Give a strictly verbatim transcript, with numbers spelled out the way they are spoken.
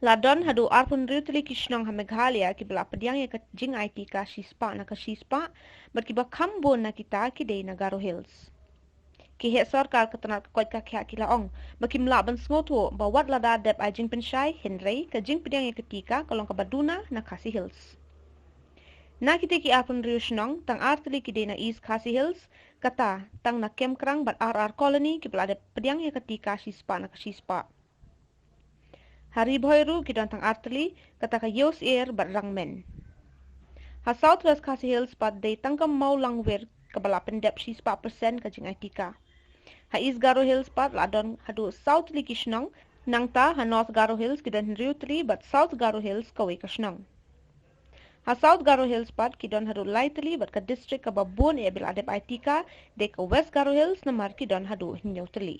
La don haduh arphew hynriew tylli ki shnong ha Meghalaya kiba la pdiang ïa ka jingai tika shispah na ka shispah bad kiba kham bun na kita ki dei na Garo Hills. Ki heh sorkar ka tnad ka koit ka khiah ki la ong ba kim lah ban sngewthuh ba wat lada dep ai jingpynshai hynrei ka jingpdiang ïa ka tika ka long kaba duna na Khasi Hills. Na kitei ki arphew hynriew shnong, tang ar tylli ki dei na East Khasi Hills, kata tang na Kemkrang bad R R Colony kiba la dep pdiang ïa ka tika shispah na ka shispah. Ha Ri Bhoi ruh ki don tang ar tylli, kata ka Ïewsyier bad Rangmen. Ha South West Khasi Hills pat dei tang ka Mawlangwir kaba la pyndep shispah percent ka jingai tika. Ha East Garo Hills pat la don haduh saw tylli ki shnong, nangta ha North Garo Hills ki don hynriew tylli bad South Garo Hills kawei ka shnong. Ha South Garo Hills pat ki don haduh lai tylli bad ka district kaba bun eh ba la dep ai tika dei ka West Garo Hills namar ki don haduh hynñiew tylli.